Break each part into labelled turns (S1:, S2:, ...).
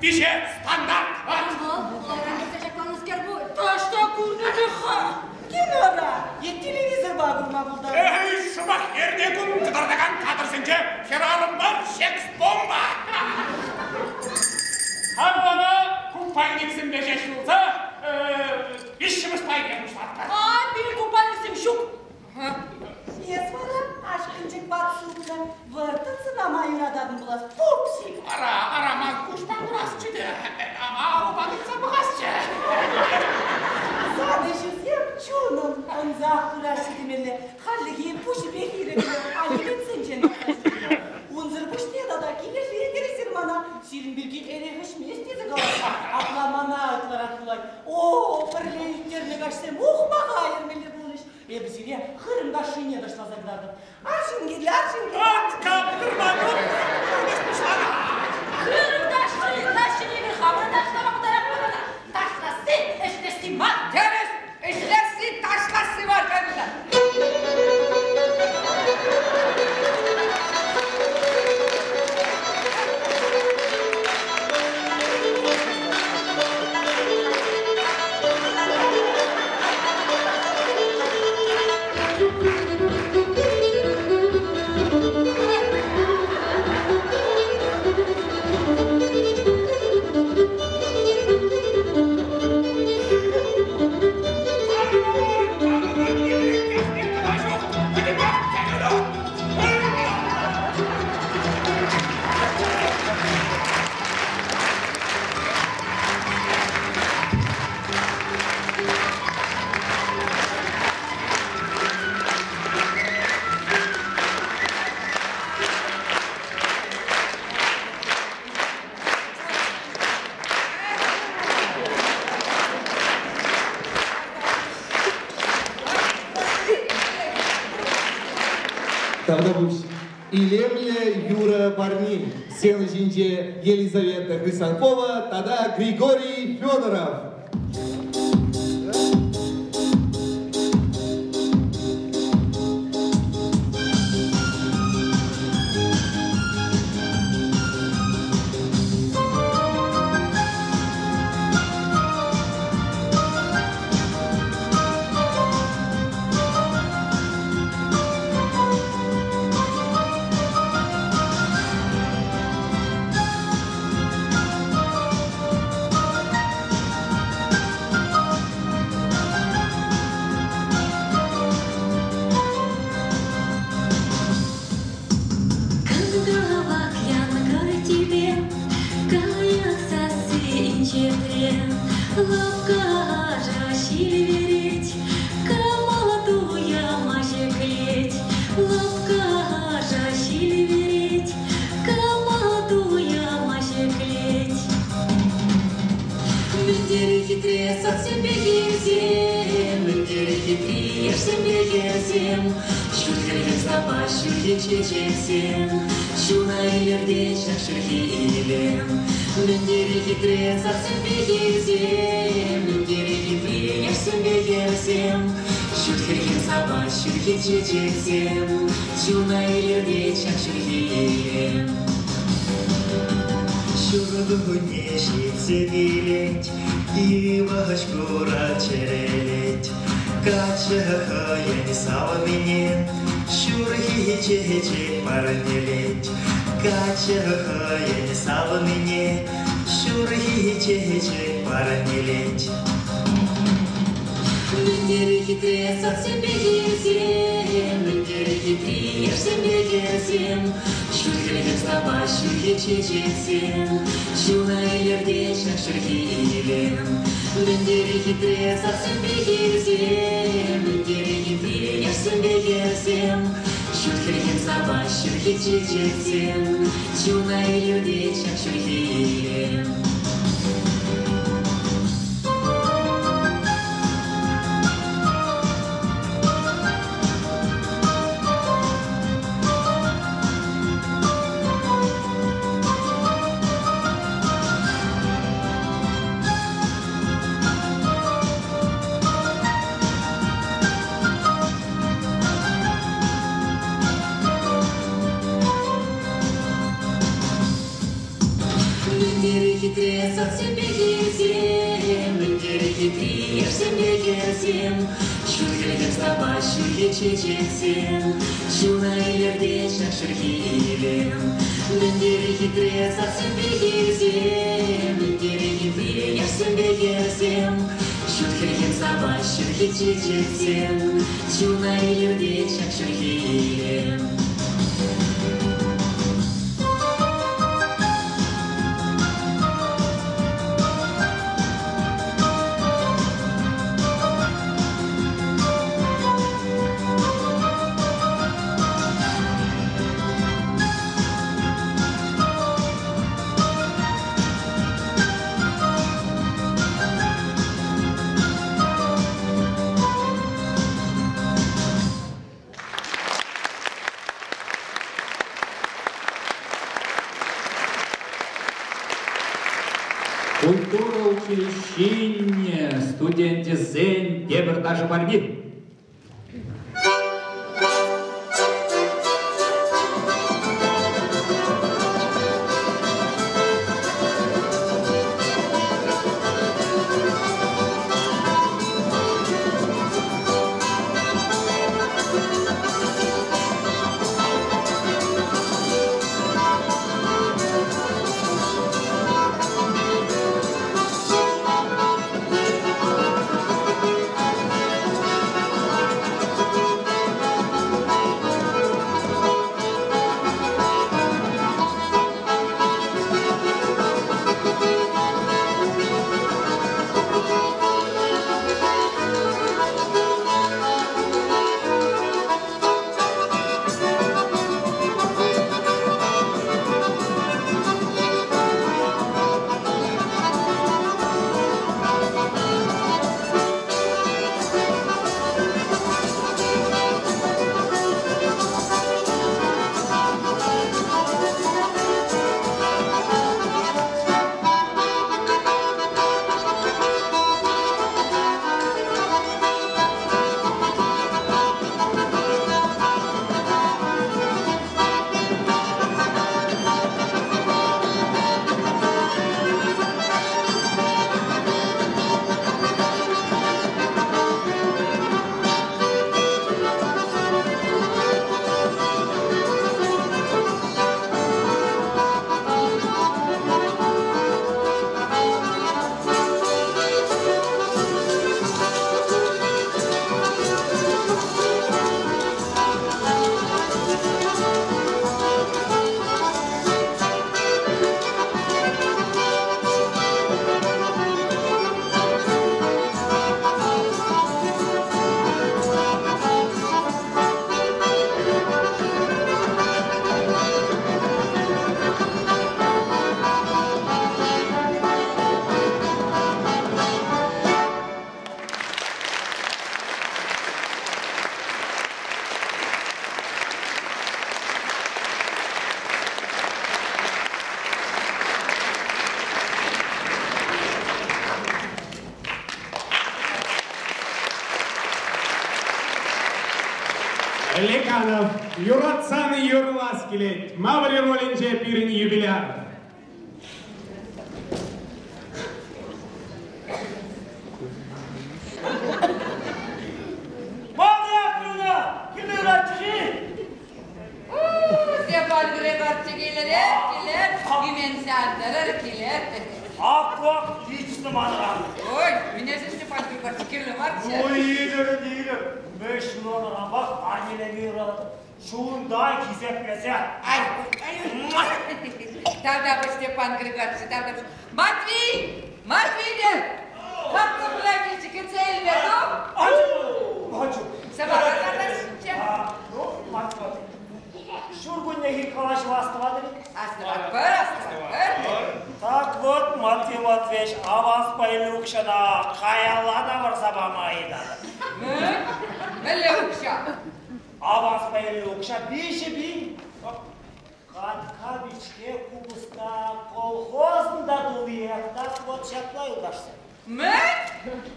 S1: Виҫе стандарт.
S2: Вӑл хуларан килсе ҫакланнӑскер пуль.
S3: Таҫта курнӑ-ха.
S4: Кинора е телевизорпа курма пултарать.
S1: Эй, шӑпах эрне кун кӑтартакан кадрсенче хӗрарӑм мар, секс-бомба. Халь вара купальниксемпе ҫеҫ юлса виҫҫӗмӗш пайне пуҫлатпӑр.
S3: А, пирӗн купальниксем ҫук.
S4: Эс вара ашкӑнчӑк ватсупнӑ вӑрттӑн сӑнама юрататӑн пулас, пупсик.
S1: Ара, ара, ман куҫпа курасчӗ те, алӑпа тытса пӑхасчӗ.
S4: Сан ӗҫӳсем чунӑм ӑнсах пыраҫҫӗ темелле. Хальлӗхе пуҫӗпех ирӗклӗ алиментсенчен тасаҫҫӗ. Унсӑр пуҫне тата килӗшетӗр эсир мана. Сирӗн пирки эрех ӗҫмест тесе калаҫҫӗ. Апла мана ытларах пулать. О, пӗрле ирттернӗ каҫсем ухмаха ермелле пулӗҫ. Эпӗ сире хырӑм ташшине ташласа кӑтартӑп. Арҫын кирлӗ, арҫын кирлӗ.
S1: Ат каптӑрман, пурнӑҫ пуҫланать.
S3: Хырӑм ташши, ташшине эпир хамӑр ташлама пултаратпӑр ӑна. Ташласси, ӗҫлесси мар.
S5: Тӗрӗс, ӗҫлесси, ташласси мар, Камила.
S6: Тавтапуҫ. Илемлӗ юрӑ парни. Сцена ҫинче Елизавета Хрисанфова тата Григорий Федоров.
S7: Кӑнтӑрлах янкӑр тӳпе, кайӑк сасси инҫетре. Лӑпкӑ ача ҫил вӗрет, кӑмӑл туйӑма ҫӗклет. Лӑпкӑ ача ҫил вӗрет, кӑмӑл туйӑма ҫӗклет. Мӗн тери хитре садсемпе хирсем, мӗн тери хитре яшсемпе хӗрсем, ҫут хӗрхен сапа ҫӳхе чечексем, чуна илӗртет ҫак ҫурхи илем. Мӗн тери хитре садсемпе хирсем, мӗн тери хитре яшсемпе хӗрсем, ҫут хӗрхен сапа ҫӳхе чечексем, чуна илӗртет ҫак ҫурхи илем.
S8: Ҫуркунне ҫитсе килет, йывӑҫ курак чӗрӗлет. Каччӑ хӑйӗн савнине ҫурхи чечек парнелет. Каччӑ хӑйӗн савнине ҫурхи чечек парнелет.
S7: Мӗн тери хитре садсемпе хирсем, мӗн тери хитре яшсемпе хӗрсем, ҫут хӗлхем сапа ҫӳхе чечексем, чуна илӗртет ҫак ҫурхи илем. Мӗн тери хитре садсемпе хирсем, мӗн тери хитре яшсемпе хӗрсем, ҫут хӗлхем сапа ҫӳхе чечексем, чуна илӗртет ҫак ҫурхи илем. Мӗн тери хитре хитри яшсемпе хӗрсем, Ҫут хӗлхем сапаҫ ҫурхи чечексем, Чуна илӗртет ҫак ҫурхи илем. Мӗн тери хитре садсемпе хирсем, Мӗн тери хитре яшсемпе хӗрсем, Ҫут хӗлхем сапаҫ ҫурхи чечексем, Чуна илӗртет ҫак ҫурхи илем.
S9: Культура училищин студенчӗсен тепӗр ташӑ парни.
S1: Леканов, юратсан юрлас килет. Маври ролӗнче пирӗн юбиляр.
S10: Маври Яковлевна, киле юратчӗ-ши?
S5: Степан Григорьевич килӗрех, килер, именсе ан тӑрӑр, килер.
S10: Ак-вак лично манран.
S5: Ой, минесен Степан Григорьевич кирлӗ марччӗ.
S10: Ой, илӗр, илӗр. Мӗш ҫултанпах парнелеме юрататӑп. Чунтан хисеплесе.
S5: Ай, ай, Тавтапуҫ, Степан Григорьевич, тавтапуҫ. Матвей! Матвей те! Хаклӑ пулать кӗтсе илме тух.
S10: Ачу!
S5: Сӑвара картасчӗ.
S10: Ну, Матвей, ҫуркуннехи калаҫӑва астӑватӑр-и?
S5: Астӑватпӑр, астӑватпӑр.
S10: Так вот, Матвей Матвеевич, аванспа илнӗ укҫана каялла тавӑрса пама ыйтатӑп.
S5: Мӗн? Мӗнле укҫа?
S10: Аванспа илнӗ укҫа 3000. Катка-пичке купӑста колхозӑн та туллиех. Так вот ҫапла, юлташсем.
S5: Мӗн?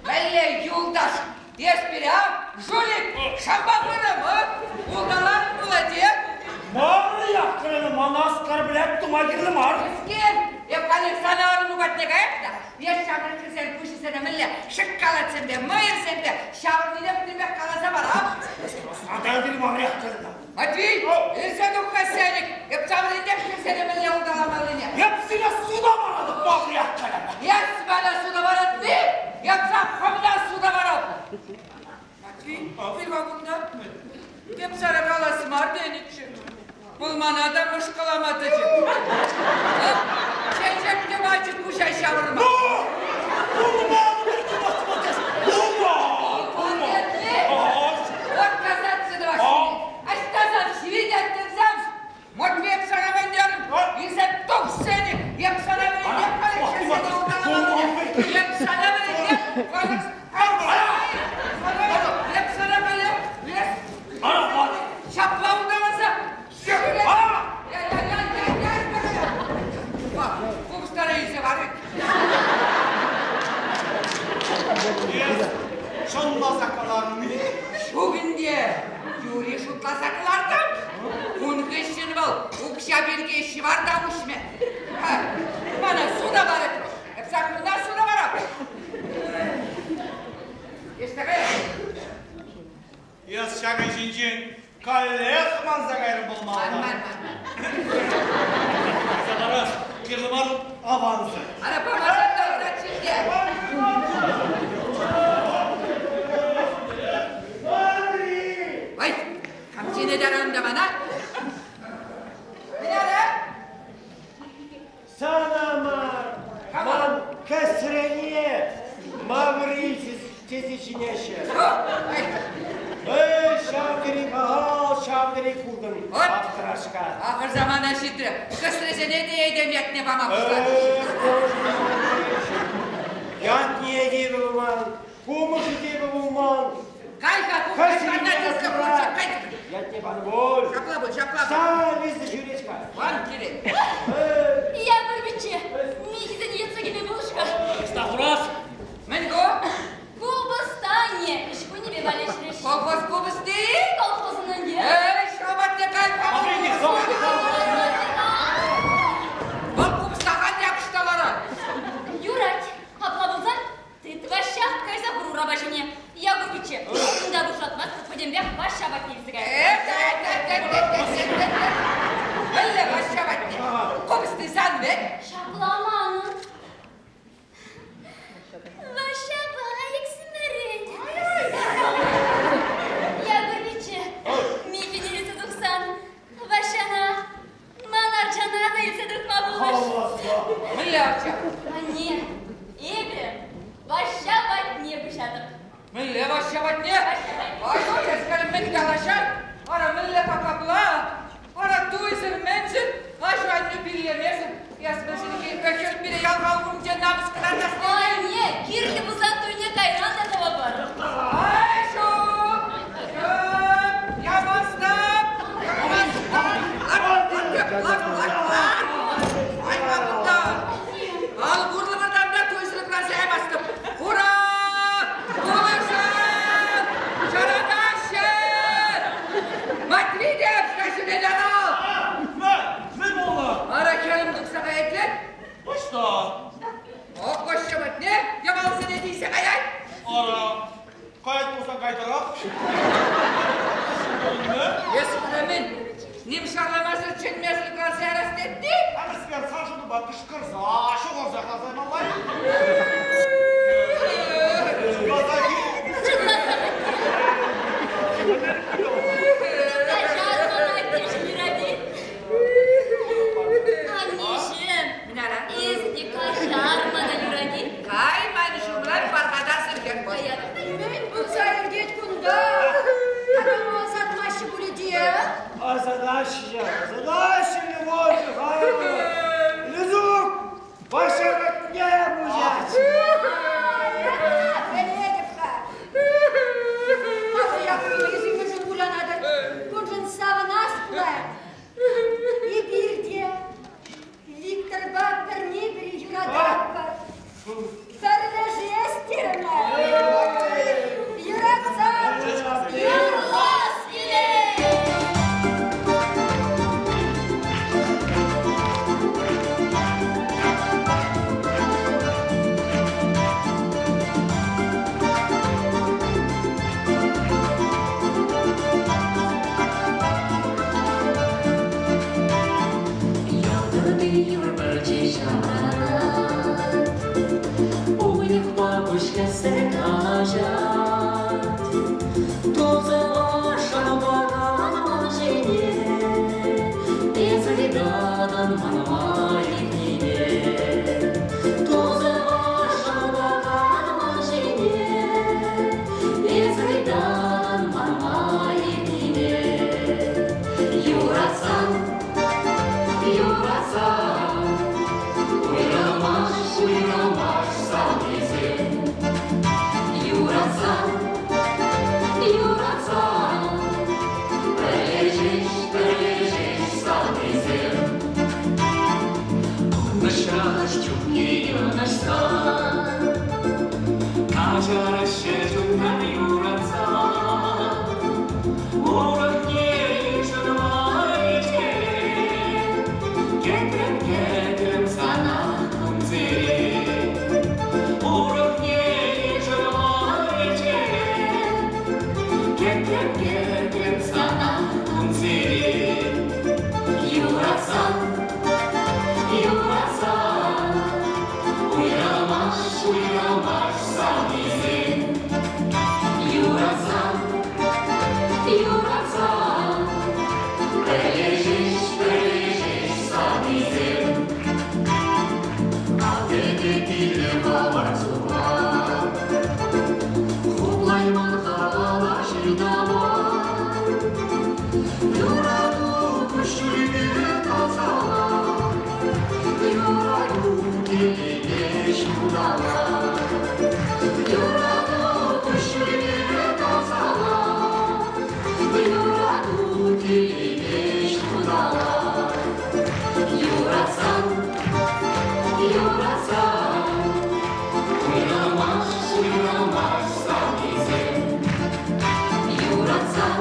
S5: Мӗнле юлташ? Эс пире, жулик, шампа пынӑ, улталанӑ пулать-и?
S10: Мар, Яковлевна, мана оскорблять тума кирлӗ мар.
S5: Мӗскер? Эп халех сан арӑму патне каяп та, эс ҫамрӑк хӗрсен пуҫӗсене мӗнле шӑккалатсемпе, мӑйӑрсемпе ҫавӑрнине пӗтӗмпех каласа парап. Матвей, илсе тух-ха сенӗк, эп ҫавринех хӗрсене мӗнле улталамаллине.
S10: Эп сире суда паратӑп, Маврях калама.
S5: Эс мана суда паратни, эп сан хӑвна суда паратӑп. Матвей, пыр-ха кунта. Эп сана калас мар тенӗччӗ. Вӑл мана та мӑшкӑлама тӑчӗ. Чечек те пачӗ пуҫа ҫавӑрма. Отказаться тӑвасси. Ӑҫта сан ҫивӗт Матвей, эп сана мӗн терӗм? Илсе тух сенӗк. Эп сана вӗрентеп халӗ улталамаллине. Эп сана вӗрентеп халӗ. Эп сана халӗ. Ҫапла улталаса. Купӑстара илсе вар.
S11: Эс чӑнласа каларӑн-и?
S5: Ҫук ӗнтӗ, юри шутласа кӑлартӑм. Ун хыҫҫӑн вӑл укҫа пирки ҫӑвар та уҫмӗ. Мана суда парать. Эп саккуна суда парап. Эс такая.
S11: Эс ҫакӑн ҫинчен каллех манса кайрӑм пулмалла.
S5: Ман, ман, ман.
S11: Кайса парас, кирлӗ мар авансӑр.
S5: Ара, памасан та юрать ҫинче. Ой, камчине таранта мана. Мӗн ара?
S12: Сана мар, ман кӗсрене Маври тесе чӗнеҫҫӗ. Эй, ҫав тери кахал, ҫав тери куртӑн, аптрашка.
S5: Ахӑр замана ҫитрӗ. Кӗсресене те этем ятне пама пуҫларӗҫ.
S12: Ятне те пулман, кумӑшӗ те пулман.
S5: Кай-ха, куккай, панна тӗслӗ пулчӗ, кай.
S12: Ятне панӑ пуль.
S5: Ҫапла пуль, ҫапла пуль.
S12: Сан ҫӳрет-ха.
S5: Ман килет.
S2: Якур пичче, михӗсене йӑтса килме пулӑш-ха.
S10: Ӑҫта хурас?
S5: Мӗн ку?
S2: Купӑстане ӗҫ кунӗпе валеҫрӗҫ.
S5: Колхоз купӑсти?
S2: Колхозӑн ӗнтӗ.
S5: Эй, ҫӑматне кай-ха. Вӑл купӑстахан якӑшта ларать.
S2: Юрать. Апла пулсан тыт Ваҫҫа, кайса хур урапа ҫине. Якур пичче, кунта пушатмастӑп, пӗтӗмпех Ваҫҫа патне илсе кай.
S5: Мӗнле Ваҫҫа патне? Купӑсти сан вӗт.
S2: Ҫапла манӑн. Ваҫҫапа иксӗмӗрен. Якур пичче, михӗне илсе тухсан Ваҫҫана ман арчана та илсе тухма пулӑш.
S5: Мӗнле арча?
S2: Анне, эпӗ Ваҫҫа патне куҫатӑп.
S5: Мӗнле Ваҫҫа патне? Ай, эс халӗ мӗн калаҫан? Ара, мӗнле капла? Ара, туйсӑр мӗншӗн? Аҫу-аннӳ пиллемесӗр. Эс мӗншӗн хӗр пире ял халӑхӗнче намӑс кӑтартас тетӗн?
S2: Анне, кирлӗ пулсан туйне кайран та тӑвӑпӑр.
S5: Ай, ҫук! Ҫук! Ямастӑп! Ямастӑп! Лак, лак, лак, лак! Ай, кунта! Ал урлӑ выртам та туйсӑр кӑларса ямастӑп. Ура! Пулӑшӑр! Чаракаҫҫӗ! Матви те каҫӗнет анал!
S11: Мӗн пулнӑ?
S5: Ара, хӗрӗм тухса каять вӗт.
S11: Ӑҫта?
S5: Ӑҫ патне ямалсене тисе каять.
S11: Ара, каять пулсан кайтӑрах.
S5: Эс куна мӗн? Ним шарламасӑр чӗнмесӗр кӑларса ярас тетти?
S11: Амӑшсем сан шутупа кӑшкӑрса, ҫухӑрса каласа-малла-и?
S2: Каҫар мана, аттеҫӗм юрать-и? Аннеҫӗм, эсӗ те каҫар мана юрать-и?
S5: Кай ман ҫумран пархатарсӑр хӗр пул.
S2: Мӗн пулса иртет кунта? Такама ӑсатмаҫҫӗ пулӗ те?
S12: Ӑсатаҫҫӗ, ӑсатаҫҫӗ, Любовь Михайловна. Лизук, Ваҫҫа патне пуҫать.
S2: Пӗлетӗп-ха. Акӑ Якур мӗншӗн кулянатӑр? Куншӑн савӑнас пулать. Эпир те Викторпа пӗрне-пӗри юрататпӑр. Пӗрлешес терӗмӗр. Юратсан юрлас килет.
S7: калаҫать. Тусӑ ӑшшӑн пӑхать ман ҫине, эс ыйтатӑн манма иртнине. Тусӑ ӑшшӑн пӑхать ман ҫине, эс ыйтатӑн манма иртнине. Юратсан, юратсан, уйрӑлмаҫ, уйрӑлмаҫ савнисем. Юратсан, юратсан, пӗрлешӗҫ, пӗрлешӗҫ савнисем.
S13: Пурнӑҫра чухне йӑнӑшсан, каҫараҫҫӗ чунтан юратсан. Урӑхне йышӑнма ӗҫтерен, кӗтрӗм, кӗтрӗм сана кунсерен. Урӑхне йышӑнма ӗҫтерен, кӗтрӗм, кӗтрӗм сана кунсерен.
S7: Юратсан, юратсан, уйрӑлмаҫ, уйрӑлмаҫ савнисем. Юратсан, юратсан, пӗрлешӗҫ, пӗрлешӗҫ савнисем. Атте киле хӑвар сукмак, хуплайман хавала ҫил-тӑван. Юрату куҫҫульпе тасалать, юрату телейпе ҫуталать. Юрату куҫҫульпе тасалать, юрату телейпе ҫуталать. Юратсан, юратсан, уйрӑлмаҫ, уйрӑлмаҫ савнисем. Юратсан,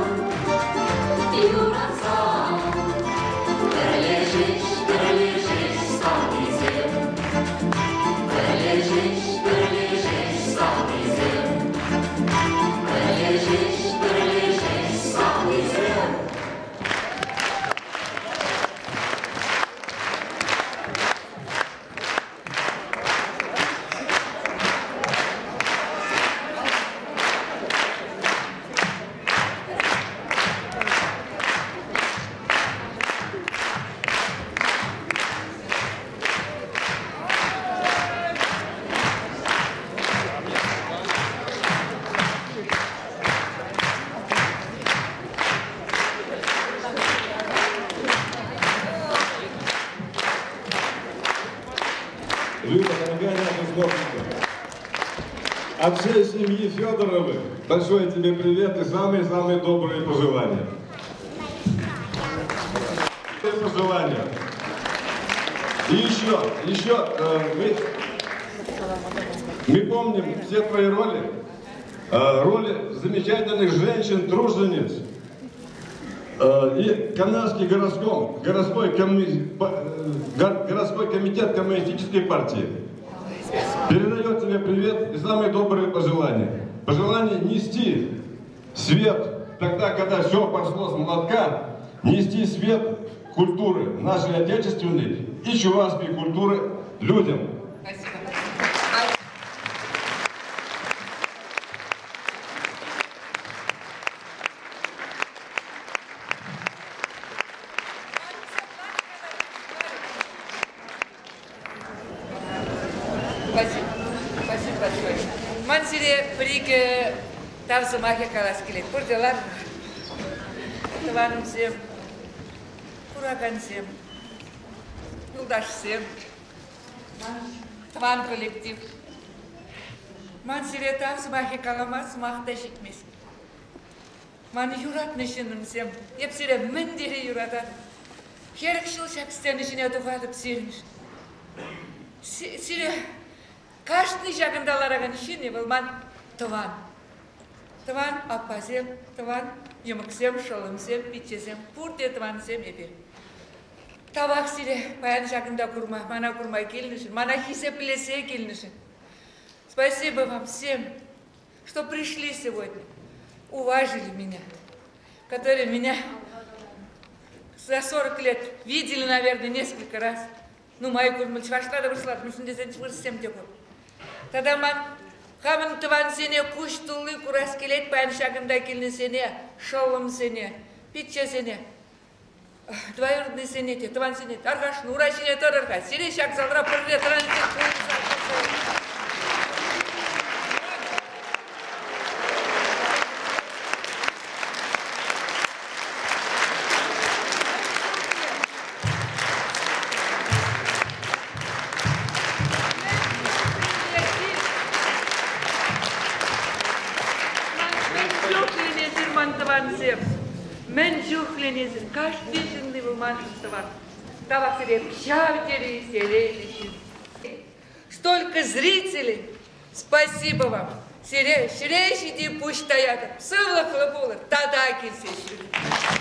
S7: юратсан, пӗрлешӗҫ, пӗрлешӗҫ савнисем. Пӗрлешӗҫ, пӗрлешӗҫ савнисем. Пӗрлешӗҫ, пӗрлешӗҫ савнисем.
S14: Люба, дорогая наша сборника, от всей семьи Федоровых большой тебе привет и самые-самые добрые пожелания. Пожелания. И еще, еще мы помним все твои роли, роли замечательных женщин-тружениц, и Канашский городской комитет Коммунистической партии передает тебе привет и самые добрые пожелания. Пожелание нести свет тогда, когда все пошло с молотка, нести свет культуры, нашей отечественной и чувашской культуры людям.
S5: Спасибо. Спасибо. Спасибо большое. Ман сире пӗр-икӗ тав сӑмахӗ калас килет. Пурте лар. Тӑванӑмсем, куракансем, юлташсем, тӑван коллектив. Ман сире тав сӑмахӗ калама сӑмах та ҫитмест. Ман юратнӑ ҫыннӑмсем, эп сире мӗн тери юрататӑп. 40 ҫул ҫак сцена ҫине тухатӑп сирӗншӗн. Сире кашни ҫакӑнта ларакан ҫын-и вӑл ман тӑван. Тӑван аппасем, тӑван йӑмӑксем, шӑллӑмсем, пиччесем, пурте тӑвансем эпир. Тавах сире паян ҫакӑнта курма, мана курма килнӗшӗн, мана хисеплесе килнӗшӗн. Спасибо вам всем, что пришли сегодня, уважили меня, которые меня за 40 лет видели, наверное, несколько раз. Нумай курман, чӑвашла та вырӑсла, мӗншӗн тесен вырӑссем те пур. Тата ман Хамӑн тӑвансене куҫ тулли курас килет паян ҫакӑнта килнисене, шӑллӑмсене, пиччесене, двоюродныйсене те, тӑвансене те. Тархасшӑн, ура ҫине тӑрӑр-ха. Сире ҫак залра пӗрле тӑраниччен курса. Мӗн чухлӗн эсир ман тӑвансем, мӗн чухлӗн эсир, кашни ҫынни вӑл маншӑн тӑван. Тавах сире ҫав тери телейлӗ ҫын. Столько зрителей, спасибо вам. Сире ҫӗре ҫити пуҫ таятӑп, сывлӑхлӑ пулӑр, тата килсе ҫӳрӗр.